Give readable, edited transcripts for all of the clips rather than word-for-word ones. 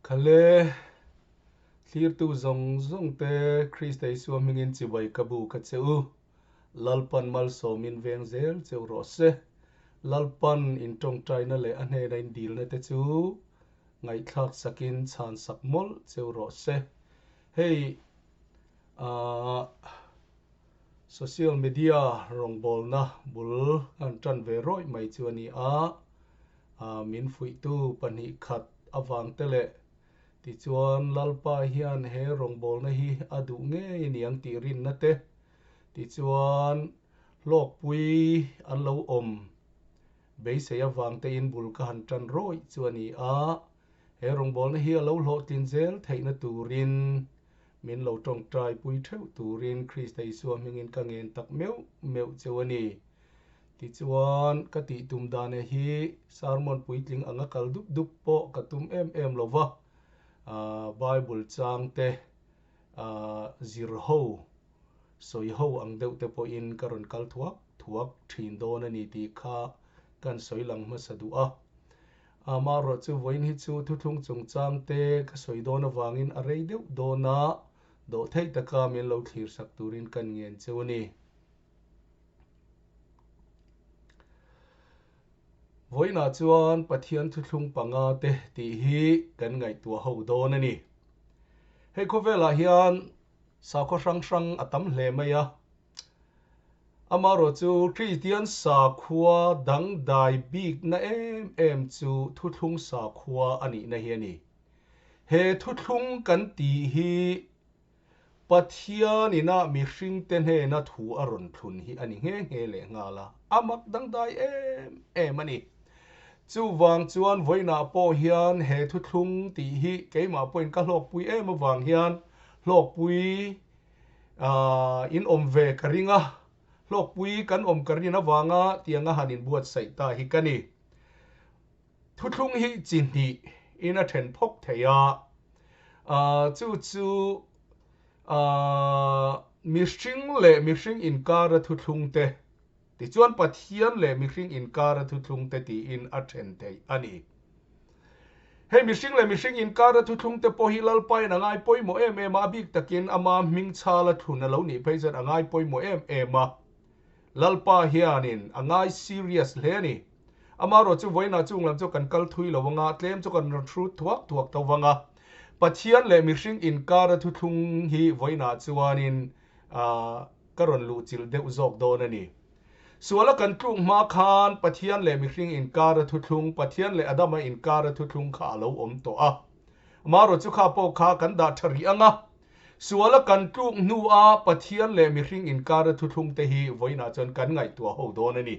Khale, thlirtu zawng zawng te Krista Isua hmingin chibai ka bu ka che u. Lalpan malsawmin veng zel cheu rawh se. Lalpan in tawngtaina leh a hnena in dilna te chu ngaihthlak sakin chhan sak mawlh cheu rawh se. Hei aah social media rawngbawlna bul kan tan ve rawih mai chu a ni a, aah min fuihtu 2 khat avang te leh tichuan Lalpa hian he rawngbawlna hi a duh ngei aniang tih rinna te tichuan hlawkpui an lo awm beisei avang te in bul ka han tan rawih chu a ni a, he rawngbawlna hi a lo hlawhtlin zel theihna turin min lo tawngtai pui theuh turin Krista Isua hmingin ka ngen tak meuh meuh cheu a ni. Tichuan ka tih tum dan hi sermon puitling anga kal dup dup pawh ka tum em em lova, aah Bible chang te aah zir ho sawi ho ang deuh te pawhin ka rawn kal thuak thuak thin dawn a ni tih kha kan sawi lang hmasa duh a. Amaherawh chu vawiin hi chu thuthlung chungchang te ka sawi dawn avangin a rei deuh dawn a, dawh theih taka min lo thlir sak turin kan ngen cheu a ni. Vawiinah chuan Pathian thuthlung panga te tih hi kan ngaihtuah ho dawn a ni. Hei khawvelah hian sakhaw hrang hrang a tam hle mai a. Amaherawh chu Kristian sakhua dangdai bikna em em chu thuthlung sakhua a nihna hi a ni. He thuthlung kan tih hi Pathianina mihringte hnena thu a rawn thlun hi a ni nghe nghe leh nghal a, a mak dangdai em em a ni. Chuvang chuan vawiinah pawh hian he thuthlung tih hi keimah pawhin ka hlawkpui em avang hian hlawkpui in awm ve ka ring a, hlawkpui kan awm ka rin avanga tianga han inbuatsaih ta hi ka ni. Thuthlung hi chi hnih in a then phawk thei a, chu chu mihring leh mihring inkara thuthlung te, tichuan Pathian leh mihring inkara thuthlung te tiin a then theih a ni. Hei mihring leh mihring inkara thuthlung te pawh hi Lalpain a ngai pawimawh em em a, a bik takin ama hming chhala thlun a lo nih phei chuan a ngai pawimawh em em a. Lalpa hianin a ngai serious hle a ni. Amaherawh chu vawiinah chung lam chu kan kal thui lo anga, tlem chu kan rawn hrut thuak thuak tho vang a. Pathian leh mihring inkara thuthlung hi vawiinah chuanin ka rawn luhchilh deuh zawk dawn a ni. Suala kan tluk hma khan Pathian leh mihring inkara thuthlung, Pathian leh Adama inkara thuthlung kha a lo awm tawh a. Amaherawh chu kha pawh kha kan dah tha rih anga, Suala kan tluk hnua Pathian leh mihring inkara thuthlung te hi vawiinah chuan kan ngaihtuah ho dawn a ni.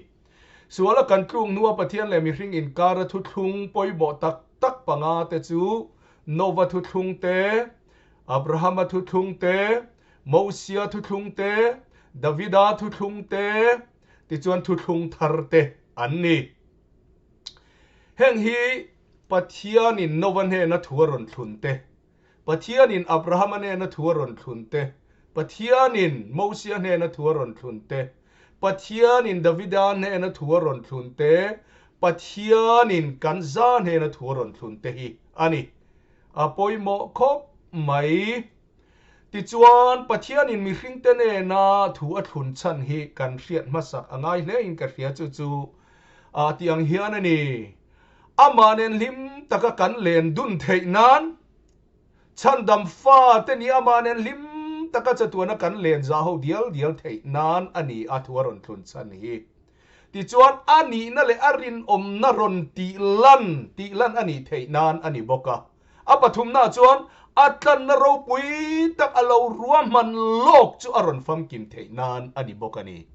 Suala kan tluk hnua Pathian leh mihring inkara thuthlung pawimawh tak tak panga te chu Nova thuthlung te, Abrahama thuthlung te, Mosia thuthlung te, Davida thuthlung te, tichuan thuthlung thar te an ni. Heng hi Pathianin Nova hnena thu a rawn thlun te, Pathianin Abrahama hnena thu a rawn thlun te, Pathianin Mosia hnena thu a rawn thlun te, Pathianin Davida hnena thu a rawn thlun te, Pathianin kan za hnena thu a rawn thlun te hi a ni. A pawimawh khawp mai. Tichuan, Pathianin mihringte nena thu a thlun chhan hi kan hriat hmasak a ngai hlein ka hria chu chu a tih ang hian a ni. Amah nen hlim taka kan len dun theih nan, chhandam fate nih amah nen hlim taka chatuana kan len zah ho dial dial theih nan a ni a thu a rawn thlun chhan hi. Tichuan, a nihna leh a rinawmna rawn tih lan tih lan a nih theih nan a ni bawk a. A pathumnaah chuan a tlanna ropui tak a lo ruahman lawk chu a rawn famkim theih nan a ni bawk a ni.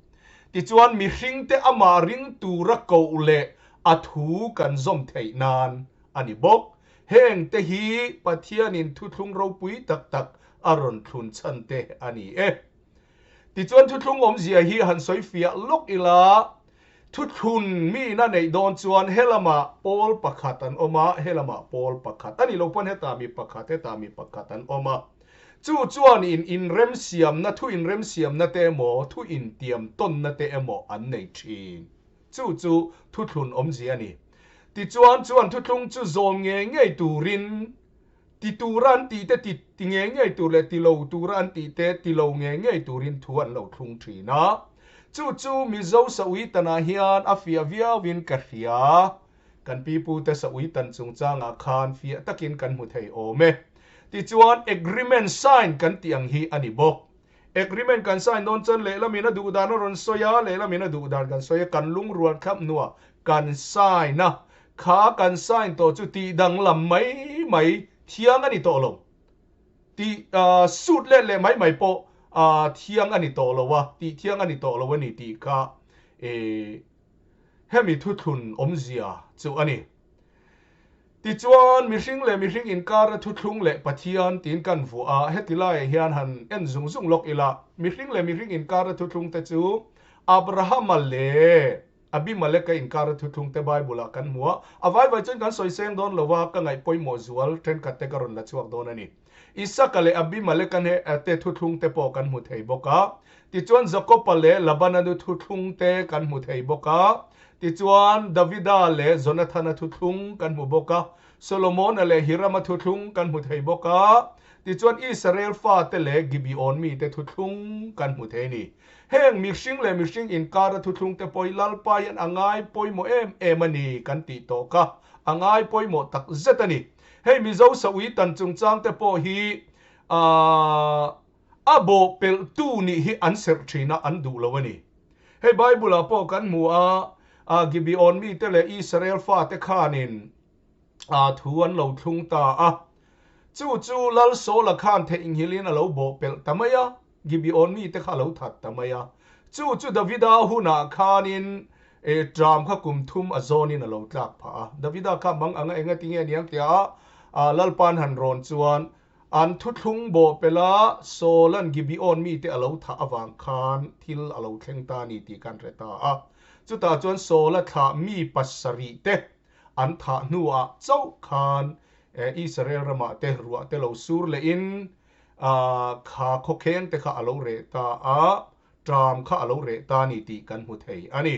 Tichuan, mihringte amah ring tura koh leh a thu kan zawm theih nan a ni bawk. Heng te hi Pathianin thuthlung ropui tak tak a rawn thlun chhan te a ni e. Tichuan thuthlung awmzia hi han sawi fiah lawk ila, thuthlun miin a neih dawn chuan helamah pawl pakhat an awm a, helamah pawl pakhat a nih loh pawn hetah mi pakhat, hetah mi pakhat an awm a. Chu chuan in inremsiamna, thu inremsiamna te emaw, thu intiam tawnna te emaw an nei thin. Chu chu thuthlun awmzia a ni. Tichuan, chuan thuthlung chu zawm ngei ngei turin Ti tura an tih te ti ti ngei ngei tur leh ti lo tura an tih te ti lo ngei ngei turin thu an lo thlung thin a. Chu chu Mizo Sawitanah hian a fiah viauin ka hria. Kan pipute Sawitan chungchangah khan fiah takin kan hmu thei awm e. Tichuan agreement sign kan tih ang hi a ni bawk. Agreement kan sign dawn chuan lehlamin a duh dan a rawn sawi a, lehlamin a duh dan kan sawi a, kan lungrual thlap hnuah kan sign a, kha kan sign tawh chu tih danglam mai mai thiang a ni tawh lo. Tih suit let leh mai mai pawh thiang a ni tawh lo a, tih thiang a ni tawh lo a ni tih kha hemi thuthlun awmzia chu a ni. Tichuan, mihring leh mihring inkara thuthlung leh Pathian tiin kan vuah a, heti laiah hian han en zung zung lawk ila, mihring leh mihring inkara thuthlung te chu Abrahama leh Abimeleka inkara thuthlung te Bible-ah kan hmu a, a vai vai chuan kan sawi seng dawn lo a, ka ngaih pawimawh zual thenkhat te ka rawn la chhuak dawn a ni. Isaka leh Abimeleka te thuthlung te pawh kan hmu thei bawk a. Tichuan Jakoba leh Labana nu thuthlung te kan hmu thei bawk a. Tichuan Davida leh Jonathana thuthlung kan hmu bawk a. Solomona leh Hirama thuthlung kan hmu thei bawk a. Tichuan Israel fate leh Gibeon mite thuthlung kan hmu thei a ni. Heng mihring leh mihring inkara thuthlung te pawh hi Lalpa hian a ngai pawimawh em em a ni kan tih tawh kha a ngai pawimawh tak zet a ni. Hei Mizo Saui tan chungchang te pawh hi aah A bawh pelhtu nih hi an serh thin a, an duh lo a ni. Hei Bible-ah pawh kan hmu a, a Gibeon mite leh Israel fate khanin a thu an lo thlung ta a. Chu chu Lal Saula khan theihnghilhin a lo bawh pelh ta mai a, Gibeon mite kha a lo that ta mai a. Chu chu Davida hunah khanin e ṭam kha kum thum a zawnin a lo tlak phah a. Davida kha mang anga engatinge a niang tia a Lalpa'n han rawn chuan An thuthlung bawh pela Saul-a'n Gibeon mite a lo thah avang khan thil a lo thleng ta a ni tih kan hre ta a. Chutah chuan Saul-a thlah mi pasarih te an thah hnuah chauh khan Israel ramah te ruah te lo sur lehin kha khawkheng te kha a lo reh ta a, ṭam kha a lo reh ta a ni tih kan hmu thei a ni.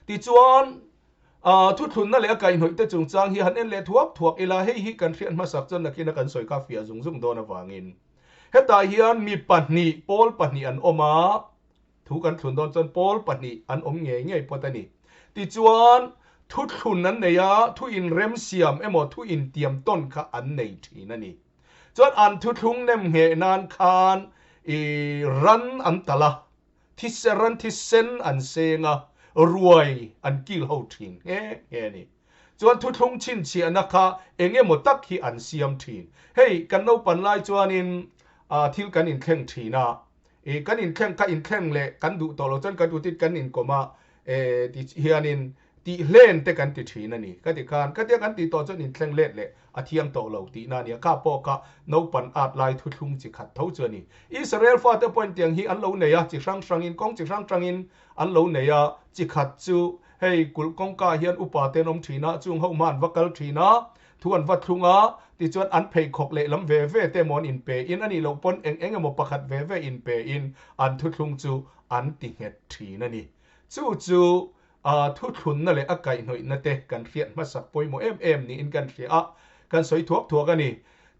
Tichuan, thuthlunna leh a kaihhnawih te chungchang hi han en leh thuak thuak ila, hei hi kan hriat hmasak chuan nakina kan sawi kha fiah zung zung dawn avangin hetah hian mi pahnih, pawl pahnih an awm a, thu kan thlun dawn chuan pawl pahnih an awm ngei ngei phawt a ni. Tichuan, thuthlun an nei a, thu inremsiam emaw thu intiam tawn kha an nei thin a ni. Chuan an thuthlung nem ngheh nan khan i ran an talh a, Thisen ran thisen an seng a, ruai an kil ho thin nghe nghe a ni. Chuan thuthlung chhinchhiahna kha eng emaw tak hi an siam thin. Hei kan naupan lai chuanin thil kan inthleng thin a, ih kan inthleng kha inthleng leh kan duh tawh lo chuan kan utit kan inkawm a, ti hianin tih hlen te kan ti thin a ni. Ka ti khan, khatia kan tih tawh chuan inthleng let leh a thiang tawh lo tihna a ni a, kha pawh kha naupan at lai thuthlung chi khat tho chu a ni. Israel fate pawhin tiang hi an lo nei a, chi hrang hrangin, kawng chi hrang hrangin an lo nei a, chi khat chu hei kulh kawngka hian upa te an awm thin a, chung ho hma an va kal thin a, thu an va thlung a, tichuan an pheikhawk lehlam ve ve te emaw an inpe in, a nih loh pawn eng eng emaw pakhat ve ve inpe in an thuthlung chu an ti nghet thin a ni. Chu chu A thuthlunna leh a kaihhnawihna te kan hriat hmasak pawimawh em em niin kan hria a, kan sawi thuak thuak a ni.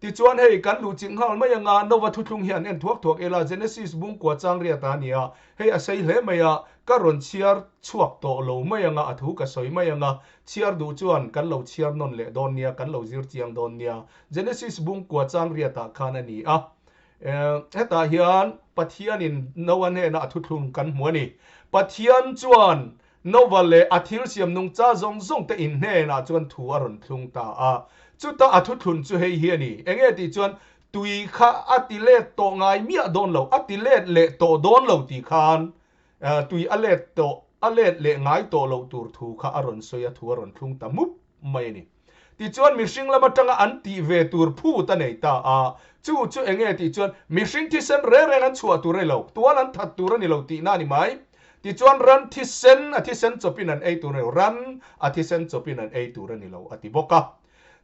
Tichuan hei kan luh chilh nghal mai anga Nova thuthlung hi an en thuak thuak ila Genesis bungkua chang riat a ni a, hei a sei hle mai a, ka rawn chhiar chhuak tawh lo mai anga a thu ka sawi mai anga chhiar duh chuan kan lo chhiar nawn leh dawn nia, kan lo zir chiang dawn nia. Genesis bungkua chang riatah khan a ni a. Hetah hian Pathianin Noa hnenah a thuthlung kan hmu a ni. Pathian chuan Noa leh a thil siam nungcha zawng zawng te in hnenah chuan thu a rawn thlung ta a. Chuta a thuthlun chu hei hi a ni. Enge tih chuan tui kha a ti let tawh ngai miah dawn lo, a ti let leh tawh dawn lo tih khan tui a let tawh, a let leh ngai tawh loh tur thu kha a rawn sawi a, thu a rawn thlung ta mup mai a ni. Tichuan mihring lam atanga an tih ve tur phut a nei ta a, chu chu eng nge tih chuan mihring thisen reng reng an chhuah tur a ni lo, tual an that tur a ni lo tihna a ni mai. Tichuan ran thisen a thisen chawpin an ei tur a ni lo, ran a thisen chawpin an ei tur a ni lo a ti bawk a.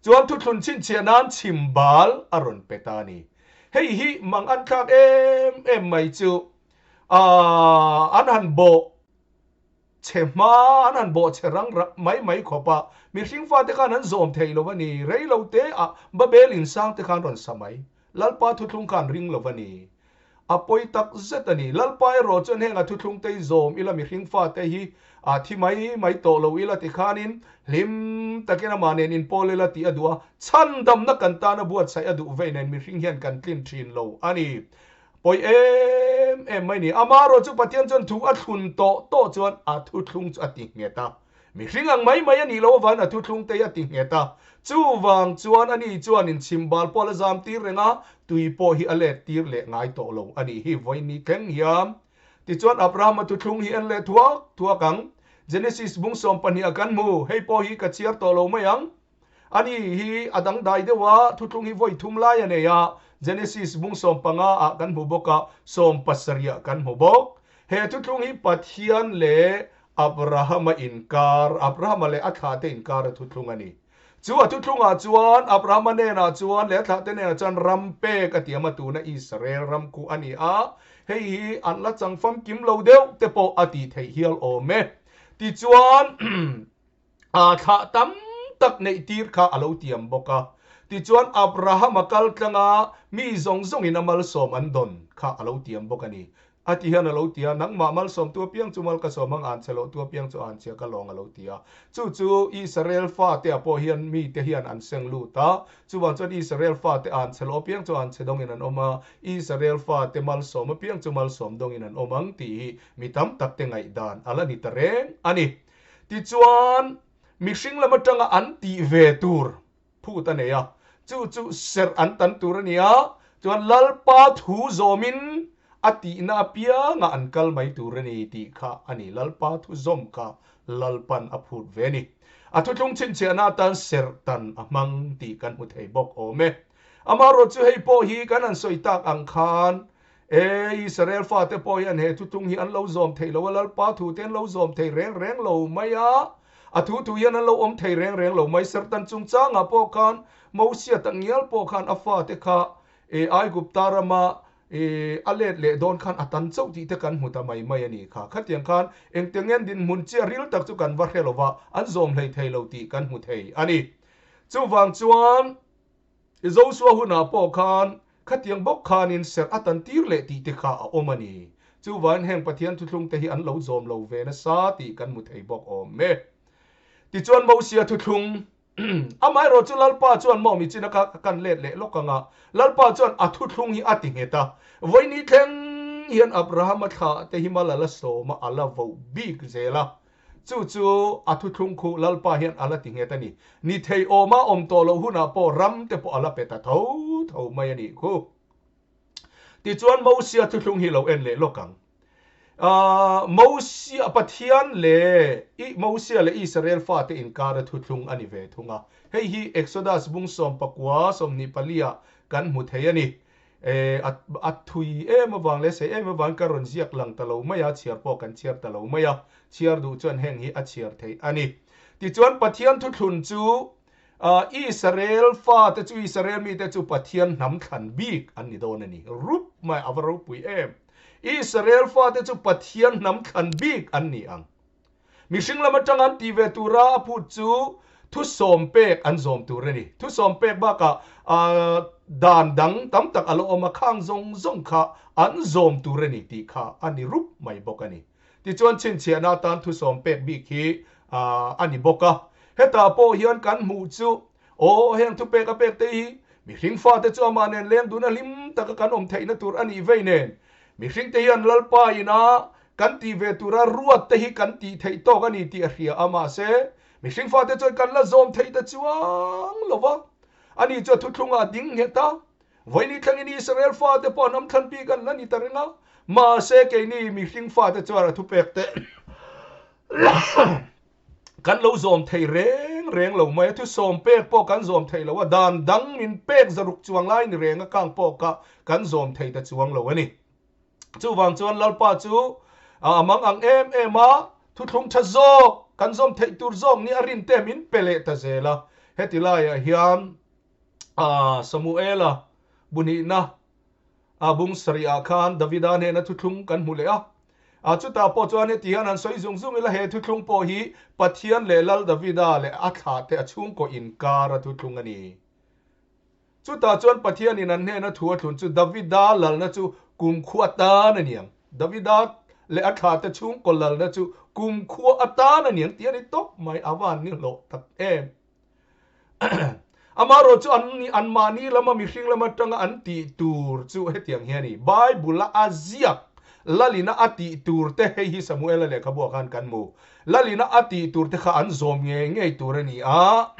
Chuan thuthlun chhinchhiah nan chhimbal a rawn pe ta a ni. Hei hi mang an thlak em em mai chu an han bawh. Chhe hma an han bawh chhe rang mai mai khawp a, mihring fate khan an zawm thei lo a ni. Rei lo te ah Babel insang te khan rawn sa mai. Lalpa thuthlung khan ring lo a ni. A pawi tak zet a ni. Lalpa erawh chuan heng a thuthlung te hi zawm ila mihring fate hi a thi mai mai tawh lo ila tikhanin hlim takin amah nen inpawl ila tih a duh a, chhandamna kan tana buatsaih a duh vei nen mihring hian kan tlin thin lo a ni. Pawi em em mai ni. Amaherawh chu Pathian chuan thu a thlun tawh tawh chuan a thuthlung chu a ti nghet a. Mihring ang mai mai a nih loh avangin a thuthlung te hi a ti nghet a. Chuvang chuan ani chuan inchhim bal pawh a la zam tir reng a, tui pawh hi a let tir leh ngai tawh lo a nih hi vawiin thleng hian. Tichuan Abrahama thuthlung hi en leh thuak thuak ang. Genesis bung 12 ah kan hmu. Hei pawh hi ka chhiar tawh lo mai ang. Ani hi a dangdai deuh a, thuthlung hi vawi thum lai a nei a, Genesis bung 15 ah kan hmu bawk a, 70 ah kan hmu bawk. He thuthlung hi Pathian leh Abrahama inkar, Abrahama leh a thlahte inkar a thuthlung a ni. Chu a thuthlungah chuan Abrahama hnenah chuan leh a thlahte hnenah chuan ram pek a tiam a, tuna Israel ram khu a ni a, hei hi an la chang famkim lo deuh te pawh a tih theih hial awm e. Tichuan. A thlah tam tak neih tir kha a lo tiam bawk a. Tichuan Abraham a kal tlang a, mi zawng zawngin a malsawm an dawn kha a lo tiam bawk a ni. A ti hian a lo ti a, Nangmah malsawmtu apiang chu mal ka sawm ang, an chhe lohtu apiang chu an chhia ka lawng a lo ti a. Chu chu Israel fate ah pawh hian mite hian an seng lut a. Chuvang chuan Israel fate an chhe loh apiang chu an chhe dawngin an awm a, Israel fate malsawm apiang chu malsawm dawngin an awm ang tih hi mi tam takte ngaihdan a la ni ta reng a ni. Tichuan, mihring lam atanga an tih ve tur phut a nei a, chu chu serh an tan tur a ni a, chuan Lalpa thu zawmin a tihna apiangah an kal mai tur a ni tih kha a ni. Lalpa thu zawm kha Lalpan a phut ve a ni. A thuthlung chhinchhiahna atan serh tan a hmang tih kan hmu thei bawk awm e. Amaherawhchu chu hei pawh hi kan han sawi tak ang khan E, Israel fate pawh hian he thuthlung hi an lo zawm thei lo a, Lalpa thute an lo zawm thei reng reng lo mai a, a thu thu hian an lo awm thei reng reng lo mai. Serhtan chungchangah pawh khan Mosia tak ngial pawh khan a fate kha e, Aigupta rama e, a let leh dawn khan a tan chauh tih te kan hmu ta mai mai a ni kha. Khatiang khan engtiang ngen dinhmun chiah ril tak chu kan va hre lo va, an zawm hlei thei lo tih kan hmu thei a ni. Chuvang chuan Joshua hunah pawh khan khatiang bawk khanin serh a tan tir leh tih te kha a awm a ni. Chuvain heng Pathian thuthlung te hi an lo zawm lo ve nasa tih kan hmu thei bawk awm e. Tichuan Mosia thuthlung Amaherawh chu Lalpa chuan maw mi chin a kha ka kan let leh lawk ang a, Lalpa chuan a thuthlung hi a ti nghet a. Vawiin thleng hian Abrahama thlah te hi mal a la sawm a, a la voh bik zel a. Chu chu a thuthlung khuh Lalpa hian a la ti nghet a ni. Ni thei awma awm tawh loh hunah pawh ram te pawh a la pe ta tho tho mai a nih khu. Tichuan Mosia thuthlung hi lo en leh lawk ang. Mosia, Pathian leh i Mosia leh Israel fate inkara thuthlung a ni ve thung a. Hei hi Exodus bung 19, 24 ah kan hmu thei a ni. E, a, a thui em avang leh sei em avang ka rawn ziak lang ta lo mai a, chhiar pawh kan chhiar ta lo mai a, chhiar duh chuan heng hi a chhiar theih a ni. Tichuan Pathian thuthlun chu, ah, Israel fate chu, Israel mite chu Pathian hnam thlan bik an ni dawn a ni. Rup mai, a va ropui em! Israel fate chu Pathian hnam thlan bik an ni ang. Mihring lam atang an tih ve tura a phut chu thusawm pek an zawm tur a ni. Thusawm pek bakah dan dang tam tak a la awm a, khang zawng zawng kha an zawm tur a ni tih kha a ni rup mai bawk a ni. Tichuan chhinchhiahna atan thusawm pek bik hi a ni bawk a. Hetah pawh hian kan hmuh chu Aw, heng thupek a pek te hi mihring fate chu amah nen leng dun a hlim taka kan awm theihna tur a nih vei nen, mihring te hian Lalpa ina kan tih ve tura ruat te hi kan tih theih tawk a ni tih a hria a, mahse, mihring fate chuan kan la zawm theih ta chuang lo va. Ani chu a thuthlungah a ding nghet a, Vawiin thlengin Israel fate pawh an awm thlan bik an la ni ta reng a, mahse, keini mihring fate chuan a thupek te Kan lo zawm thei reng reng lo mai a, thusawm pek pawh kan zawm thei lo a, dan dang min pek zaruk chuang lai ni reng a kang pawh kha kan zawm thei ta chuang lo a ni. Chuvang chuan Lalpa chu a mang ang em em a, thuthlung tha zawk, kan zawm theih tur zawk ni a rin te min pe leh ta zel a. Heti laiah hian Samuela bunihna a bung sarihah khan Davida hnena thuthlung kan hmu leh a. A chutah pawh chuan heti hian han sawi zung zung ila, he thuthlung pawh hi Pathian leh Lal Davida leh a thlahte a chhungkaw inkar a thuthlung a ni. Chutah chuan Pathianin an hnena thu a thlun chu Davida lalna chu kumkhua atan a ni ang. Davida leh a thlahte chhungkaw lalna chu kumkhua atan a ni ang tih a ni tawp mai, a van ni hlawh tak em. Amaherawh chu an ni anmahni lama mihring lam atanga an tih tur chu hetiang hi a ni, Bible-a a ziak lalina a tih tur te, hei hi Samuela lehkhabuah khan kan hmu, lalina a tih tur te kha an zawm ngei ngei tur a ni a.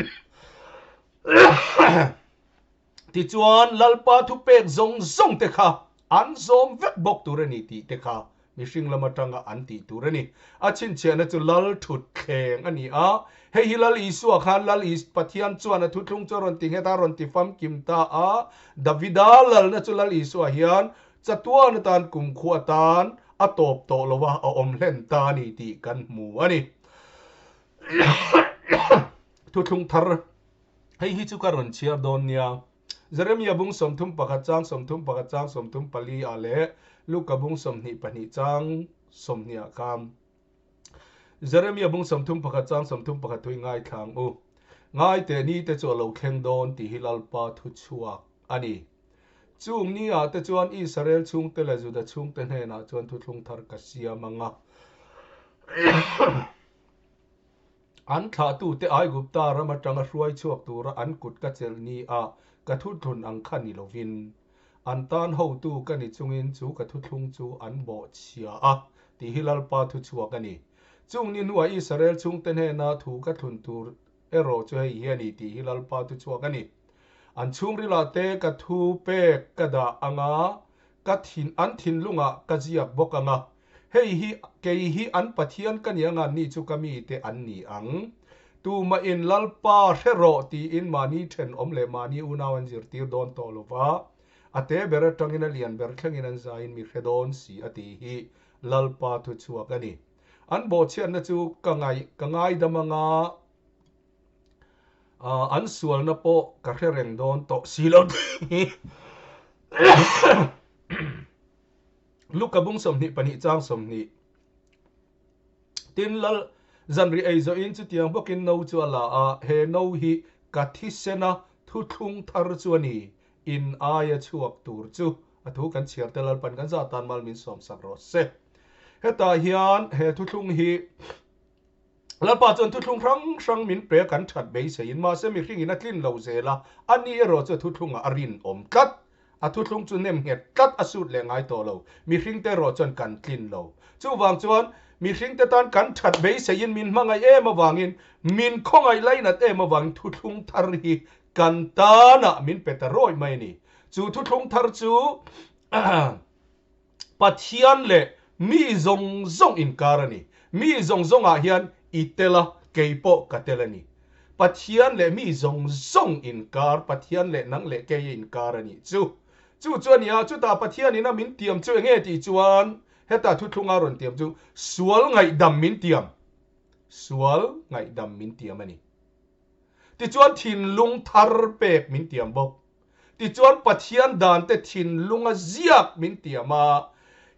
Tichuan Lalpa thupek zawng zawng te kha an zawm vek bawk tur a ni tih te kha mihring lam atanga an tih tur a ni. A chhinchhiahna chu Lal thutthleng a ni a, hei hi Lal Isua khan Lal Is Pathian chuan a thuthlung chu a rawn ti nghet a, a rawn ti famkim ta a, Davida lalna chu Lal Isua hian chatuan atan kumkhua atan a tawp tawh lo a, a awm hlen ta a ni tih kan hmu a ni. Thuthlung thar hei hi chu ka rawn chhiar dawn nia. Jeremia bung 31 chang 31 chang 34 ah leh Luka bung 22 chang 20 ah khan Jeremia bung 31 chang 31 thu i ngaithla ang u. Ngai teh ni te chu a lo thleng dawn tih hi Lalpa thu chhuak a ni. Chung ni ah te chuan Israel chhungte leh Juda chhungte hnenah chuan thuthlung thar ka siam ang a. An thlahtute Aigupta ram atanga hruai chhuak tura an kut ka chelh ni a ka thuthlun ang kha ni lovin, an tan hotu ka ni chungin chu ka thuthlung chu an bawhchhia a, tih hi Lalpa thuchhuak a ni. Chung ni hnuah Israel chhungte hnena thu ka thlun tur erawh chu hei hi a ni tih hi Lalpa thuchhuak a ni. An chhungrilah te ka thu pek ka dah anga Ka thin, an thinlungah ka ziak bawk ang a, hei hi kei hi an Pathian ka ni anga ni chu ka mite an ni ang. Tumahin Lalpa hre rawh tiin mahni thenawm leh mahni unau an zirtir dawn tawh lo va, a te ber atangin a lian ber thlengin an zaiin mi hre dawn si a tih hi Lalpa thuchhuak a ni. An bawhchhiatna chu ka ngaih, ka ngaidam anga, An sualna pawh ka hre reng dawn tawh si lo tih Luka bung 22 chang 20 Tin lal zanri ei zawhin chutiang bawkin no chu a la a, he no hi ka thisena thuthlung thar chu a ni, in aia chhuak tur chu a thu kan chhiar te Lalpan kan zah tan mal min sawmsak rawh se. Hetah hian he thuthlung hi Lalpa chuan thuthlung hrang hrang min pe a kan that beiseiin, mahse mihringin a tlin lo zel a, ani erawh chu a thuthlungah a rinawm tlat. A thuthlung chu nem nghet tlat a sut leh ngai tawh lo, mihringte erawh chuan kan tlin lo. Chuvang chuan mihringte tan kan that beiseiin min hmangaih em avangin, min khawngaih lainat em avangin thuthlung thar hi kan tanah min pe ta rawih mai a ni. Chu thuthlung thar chu Pathian leh mi zawng zawng inkar a ni. Mi zawng zawngah hian i tel a, kei pawh ka tel a ni. Pathian leh mi zawng zawng inkar, Pathian leh nang leh kei a inkar a nih chu. Chu chu a ni a, chutah Pathianin a min tiam chu enge tih chuan heta thuthlunga rawn tiam chu sual ngaihdam min tiam, sual ngaihdam min tiam a ni. Tichuan thinlung thar pek min tiam bawk. Tichuan Pathian dante thinlunga ziak min tiam a,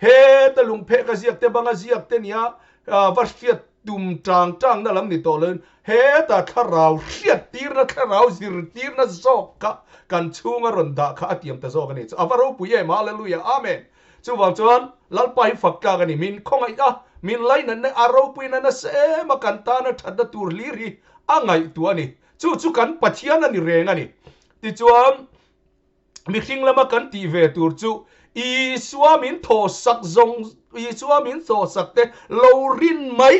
heta lungphek a ziak te banga ziak te nia va hriat tum tang tangna lam ni tawh loin heta thlarau hriat tirna thlarau zirtirna zawk kha kan chhunga rawn dah kha a tiam ta zawk a ni. Chu a va ropui em! Hallelujah! Amen! Chuvang chuan Lalpa hi fak tlak a ni. Min khawngaih a, min lainatna a ropuina nasa em a kan tana thatna tur hlir hi a ngaihtuah a ni. Chu chu kan Pathian a ni reng a ni. Tichuan, mihring lama kan tih ve tur chu Isua min thawhsak zawng, Isua min thawhsak te lo rin mai,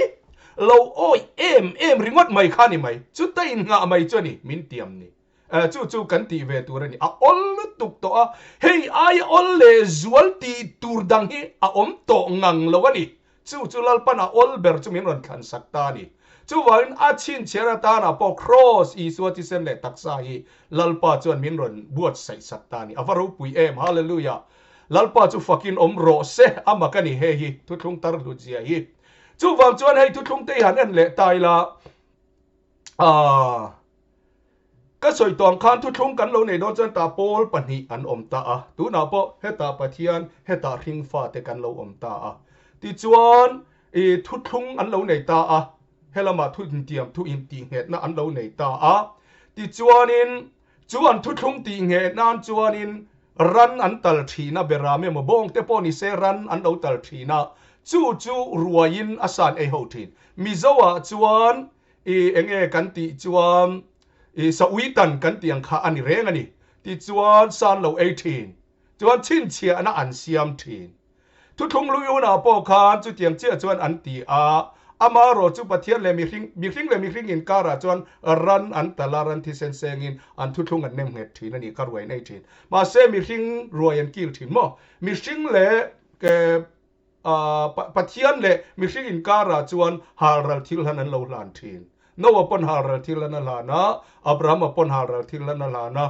lo awih em em ringawt mai kha a ni mai. Chuta innghah mai chu a ni, min tiam ni. Chu chu kan tih ve tur a ni. A awl lutuk tawh a, hei aia awl leh zual tih tur dang hi a awm tawh ngang lo a ni. Chu chu Lalpan a awl ber chu min rawn thlansak ta a ni. Chuvangin a chhinchhiar atana pawh Kraws Isua thisen leh taksa hi Lalpa chuan min rawn buatsaihsak ta a ni. A va ropui em! Hallelujah! Lalpa chu fakin awm rawh se, a mak a ni hei hi, thuthlung tar hlutzia hi. Chuvang chuan hei thuthlung te hi han en leh ta ila, aah. Ka sawi tawh ang khan thuthlung kan lo nei dawn chuan tah pawl pahnih an awm ta a, tunah pawh hetah Pathian, hetah hringfate kan lo awm ta a. Tichuan, i thuthlung an lo nei ta a, helamah thu intiam thu intihnghehna an lo nei ta a. Tichuanin, chu an thuthlung tihngheh nan chuanin ran an tal thin a, beram emaw bawng te pawh ni se ran an lo tal thin a, chu chu ruaiin a san ei ho thin. Mizoah chuan i enge kan tih chuan i Sawitan kan tih ang kha a ni reng a ni. Tichuan san lo ei thin chuan chhinchhiahna an siam thin. Thuthlung lui hunah pawh khan chutiang chiah chuan an ti a, amaherawh chu Pathian leh mihring, mihring leh mihring inkarah chuan ran an tal a, ran thisen sengin an thuthlung an nem nghet thin a nih kha ruai an ei thin. Mahse mihring ruai an kil thin maw? Mihring leh Pathian leh mihring inkarah chuan halral thil hlan an lo hlan thin. Noah pawn halral thil hlan a hlan a, Abrahama pawn halral thil hlan a hlan a.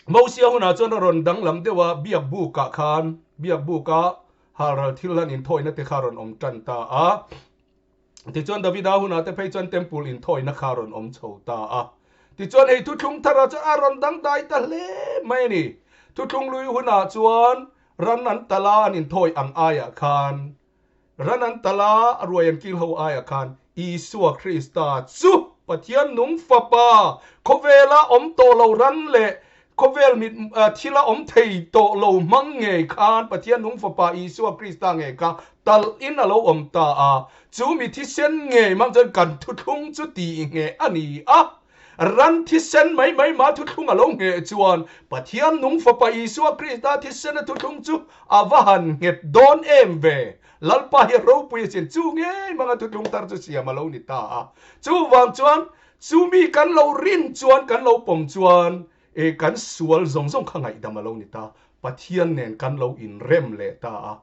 Mosia hunah chuan a rawn danglam deuh a, biak bukah khan, biak buka halral thil hlan inthawina te kha a rawn awm tan ta a. Tichuan Davida hunah te phei chuan temple inthawina kha a rawn awm chho ta a. Tichuan hei thuthlung tharah chuan a rawn dangdai ta hle mai a ni. Thuthlung lui hunah chuan ran an tal a, an inthawi ang aiah khan, ran an tal a, a ruai an kil ho aiah khan Isua Krista chu Pathian nung Fapa, khawvela awm tawh lo ran leh Khawvel mit thila awm thei tawh lo hmang ngei khan Pathian nung Fapa Isua Krista ngei kha talh in a lo awm ta a, chu mi thisen ngei hmang chuan kan thuthlung chu tih ngheh a ni a. Ran thisen mai mai mah thuthlung a lo ngheh chuan Pathian nung Fapa Isua Krista thisena thuthlung chu a va han nghet dawn em ve. Lalpa hi a ropui asin, chu ngei hmanga thuthlung tar chu siam a lo ni ta a. Chuvang chuan Chu mi kan lo rin chuan, kan lo pawm chuan e kan sual zawng zawng kha ngaihdam a lo ni ta. Pathian nen kan lo inrem leh ta a.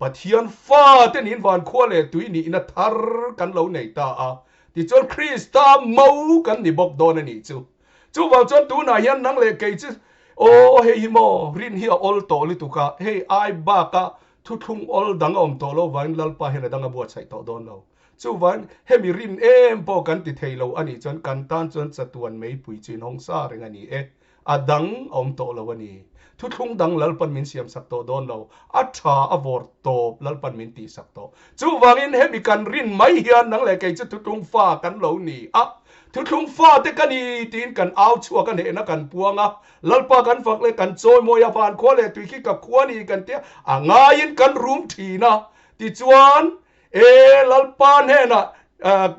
Pathian fate niin van khua leh tui nihna thar kan lo nei ta a. Tichuan Krista mo kan ni bawk dawn a nih chu. Chuvang chuan tunah hian nang leh kei chu aw hei hi maw rin hi a awl tawh lutuk a, hei ai baka thuthlung awl dang a awm tawh lo vangin Lalpa hian a dang a buatsaih tawh dawn lo. Chuvan, hemi rin em pawh kan ti thei lo a nih chuan kan tan chuan chatuan meipui chu inhawng sa reng a ni e. A dang a awm tawh lo a ni. Thuthlung dang Lalpan min siamsak tawh dawn lo. A tha a vawr tawp Lalpan min tihsak tawh. Chuvangin hemi kan rin mai hian nang leh kei chu thuthlung fa kan lo ni a. Thuthlung fa te ka ni tiin kan au chhuak a hnehna kan puang a. Lalpa kan fak leh kan chawimawi a, van khua leh tui khi ka khua ni kan tia a ngaiin kan rum thin a. Tichuan, E Lalpa hnenah,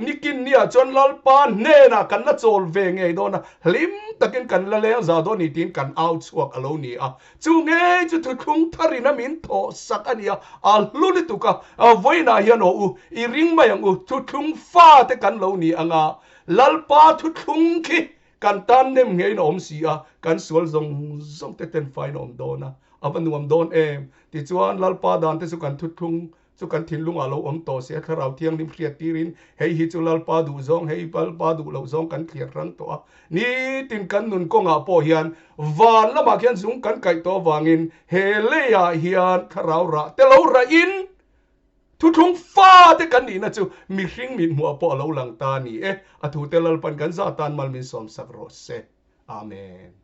nikin niah chuan Lalpa hnenah kan la chawl ve ngei dawn a, hlim takin kan la leng za dawn ni tiin kan au chhuak a lo ni a. Chu ngei chu thuthlung tharin a min thawh sak a ni a, a hlu lutuk a, vawiinah hian aw u, i ring mai ang u, thuthlung fate kan lo ni ang a, Lalpa thuthlung khi kan tan nem ngeiin a awm si a, kan sual zawng zawng te ten faiin a awm dawn a, a va nuam dawn em? Tichuan Lalpa dan te chu kan thuthlung Chu kan thinlungah lo awm tawh se, Thlarau Thianghlim hriat tirin hei hi chu Lalpa duh zawng, hei Lalpa duh loh zawng kan thliar hrang tawh a. Nitin kan nun kawngah pawh hian van lamah khian zung kan kaih tawh avangin he leiah hian Thlarau rah te lo rahin thuthlung fate kan nihna chu mihring mithmuah pawh a lo lang ta a ni e. A thute Lalpan kan za tan mal min sawmsak rawh se. Amen.